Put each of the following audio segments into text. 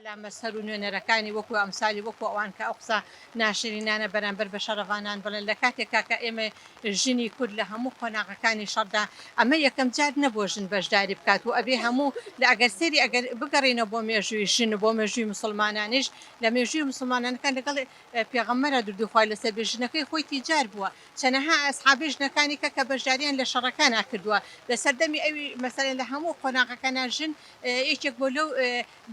مەلا مەزهەر و نوێنەرەکانی وەکو ئەمسالی وەکو ئەوان کە ئەو قسە ناشرینانە بەرامبەر بە شەڕڤانان بڵێن لە کاتێکا کە ئێمە ژنی کورد لە هەموو قۆناغەکانی شەڕدا ئەمە یەکەم جار نەبووە ژن بەشداری بکات و ئەبێ هەموو لە ئەگەر سەیری ئەگەر بگەڕێینەوە بۆ مێژووی ژن و بۆ مێژووی موسڵمانانیش لە مێژووی موسڵمانانەکان لەگەڵ پێغەمبەرا دروودی خوای لەسەر بێ ژنەکەی خۆی تیجار بووە چەنەها ئەسحابەی ژنەکانی کە کە بەشداریان لە شەڕەکانا کردووە لە سەردەمی ئەوی مەسەلەن لە هەموو قۆناغەکانا ژن یەکێک بووە لەو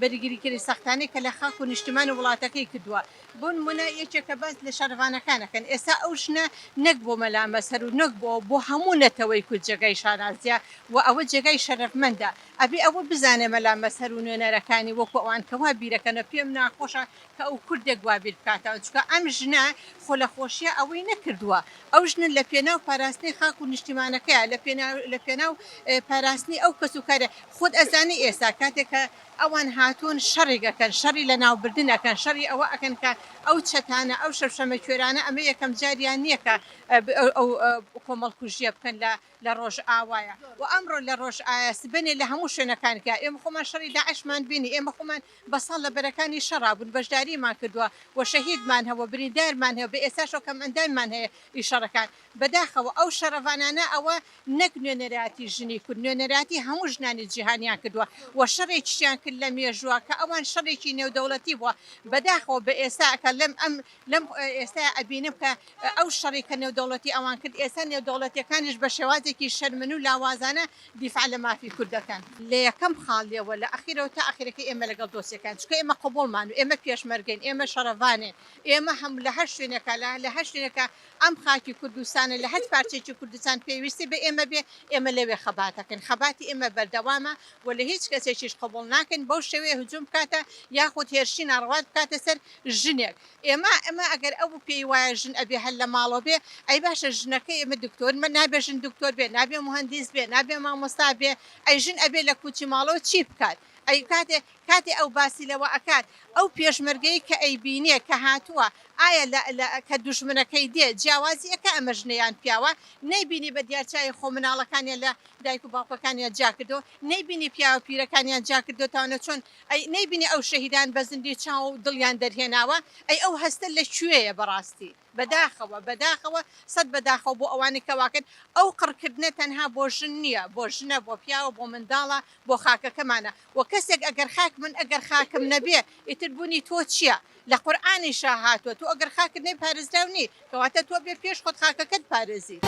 بەرگریکەری سەختانەی کە لە خاک و نیشتمان و وڵاتەکەی کردووە. بۆ نموونە یەکێک کە باس لە شەڕڤانەکان ئەکەن ئێستا ئەو ژنە نەک بۆ مەلا مەزهەر و نەک بۆ بۆ هەموو نەتەوەی کورد جێگای شانازیە و ئەوە جێگای شەرەفمەندە. ئەبێ ئەوە بزانێ مەلا مەزهەر و نوێنەرەکانی وەکو ئەوان کە وا بیرەکەنەوە پێم ناخۆشە کە ئەو کوردێک وا بیر بکاتەوە چونکە ئەم ژنە خۆ لە خۆشیا ئەوەی نەکردووە ئەو ژنە لە پێناو پاراستنی خاک و نیشتیمانەکەیا لە پێناو لە پێناو پاراستنی ئەو کەس و کارە خۆت ئەزانی ئێستا کاتێک کە ئەوان هاتوون شەڕێک ئەکەن شەڕی لە ناوبردن ئەکەن شەڕی ئەوە ئەکەن کە ئەو چەتانە ئەو شەمشەمەکوێرانە ئەمە یەکەم جاریان نییە کە ئەو کۆمەڵکوژیە بکەن لە لە ڕۆژئاوایە و ئەمڕۆ لە ڕۆژئایا سبەینێ لە هەموو شوێنەکان کە ئێمە خۆمان شەڕی داعشمان بینی ئێمە خۆمان بە ساڵ لە بەرەکانی شەڕا بوون بەشداریمان کردووە و شەهیدمان هەبووە بریندارمان هەیە بە ئێستاشەوە کەمئەنداممان هەیە ئی شەڕەکان بەداخەوە ئەو شەڕەڤانانە ئەوە نەک نوێنەرایەتی ژنی کورد نوێنەرایەتی هەموو ژنانی جیهانیان کردووە و شەڕێکیشیان کرد لە مێژووە کە ئەوان شەڕێکی نێودەوڵەتی بووە بەداخەوە بە ئێستا کە لەم ئەم لەم ئێستا ئەبینم کە ئەو شەڕی کە نێودەوڵەتی ئەوان کرد ئێستا نێودەوڵەتیەکانیش بە شێوازێکی شەرمن و لاوازانە دیفاع لە مافی کورد دەکەن. لە یەکەم خاڵیەوە لە ئەخیرەوە تا ئەخیرەکەی ئێمە لەگەڵ دۆسیەکان چونکە ئێمە قبوڵمان و ئێمە پێشمەرگەین ئێمە شەڕەڤانین ئێمە هەم لە هەر شوێنێکا لە لە هەر شوێنێکا ئەم خاکی کوردستانە لە هەر پارچەیەکی کوردستان پێویستی بە ئێمە بێ ئێمە لەوێ خەبات ئەکەین خەباتی ئێمە بەردەوامە و لە هیچ کەسێکیش قبوڵ ناکەین بەو شێوەیە هجوم بکاتە یاخود هێرشی ناڕەوات بکاتە سەر ژنێک ئێمە ئەمە ئەگەر ئەو پێی وایە ژن ئەبێ هەر لە ماڵەوە بێ ئەی باشە ژنەکەی ئێمە دکتۆر مە نابێ ژن دکتۆر بێ نابێ موهەندیس بێ نابێ مامۆستا بێ ئەی ژن ئەبێ لە کوچی ماڵەوە چی بکات ئەی کاتێ کاتێ ئەو باسی لەوە ئەکات ئەو پێشمەرگەی کە ئەیبینێ کە هاتووە ئایا لە لە کە دوژمنەکەی دێ جیاوازی ئەکا ئەمە ژنە یان پیاوە نەیبینی بە دیار چاوی خۆ مناڵەکانیان لە دایک و باوکەکانیان جیا کردەوە نەیبینی پیاوە پیرەکانیان جیا کردۆتەوانە چۆن ئەی نەیبینی ئەو شەهیدان بە زیندوی چاو و دڵیان دەرهێناوە ئەی ئەو هەستە لە کوێیە بەڕاستی بەداخەوە بەداخەوە سەت بەداخەوە بۆ ئەوانەی کە واکەن ئەو قڕکردنە تەنها بۆ ژن نییە بۆ ژنە بۆ پیاوە بۆ منداڵە بۆ خاکەکەمانە وە کەسێک ئەگەر خاک من ئەگەر خاکم نەبێ ئیتر بونی تۆ چیە لە قورئانیشا هاتوە تۆ ئەگەر خاکت نەبێ پارێزراو نی کەواتە تۆ ئەبێ پێش خۆت خاکەکەت پارێزی.